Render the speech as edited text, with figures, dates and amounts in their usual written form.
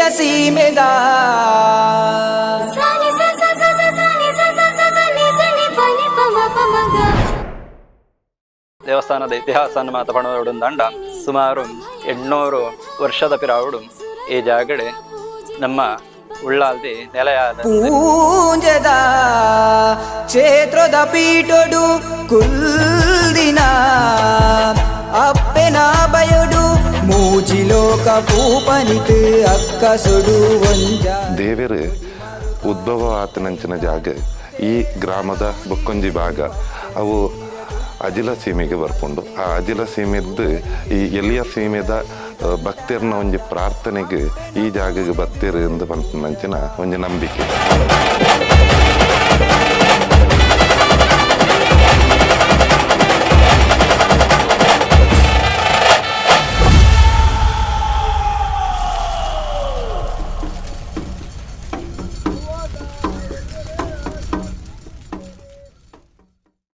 ಎಲ್ಯ ಸೀಮೆದ. ಸಾನಿ ಸ ಸ ಸ ಸ ಸಾನಿ ಸ ಸ ಸ ಸ ನಿ ಸ ನಿ ಪ ನಿ ಪ ಮ ಪ ಮ ಗ. ದೇವಸ್ಥಾನದ ಇತಿಹಾಸ ಮಾತ ಪಣೋಡು ಸುಮಾರು 800 ವರ್ಷದ ಪಿರಾವುಡು ಈ ಜಾಗಡೆ ನಮ್ಮ ಉಳ್ಳಾಲ್ದಿ ನೆಲೆಯಾದ. ಪೂಂಜದ ಕ್ಷೇತ್ರದ ಪೀಠೊಡು ಕುಲ್ದಿನ ಅಪ್ಪೆನ ಬಯೊಡು ಮೂಜಿಲೋಕ ಪೂಪನಿತು ಅಕ್ಕಸುಡು ಒಂಜ. ದೇವೆರು ಉದ್ಭವ ಆತನಂಚಿನ ಜಾಗ ಈ ಗ್ರಾಮದ ಬೊಕ್ಕೊಂಜಿ ಭಾಗ ಅವು ಅಜಿಲ ಸೀಮೆಗೆ ಬರ್ಪುಂಡು. ಆ ಅಜಿಲ ಸೀಮೆದ್ದು ಈ ಎಲಿಯ ಸೀಮೆದ ಭಕ್ತರ್ನ ಒಂಜಿ ಪ್ರಾರ್ಥನೆಗೆ ಈ ಜಾಗಗೆ ಬತ್ತೇರು ಎಂದು ಪನ್ಪುನಂಚಿನ ಒಂಜಿ ನಂಬಿಕೆ.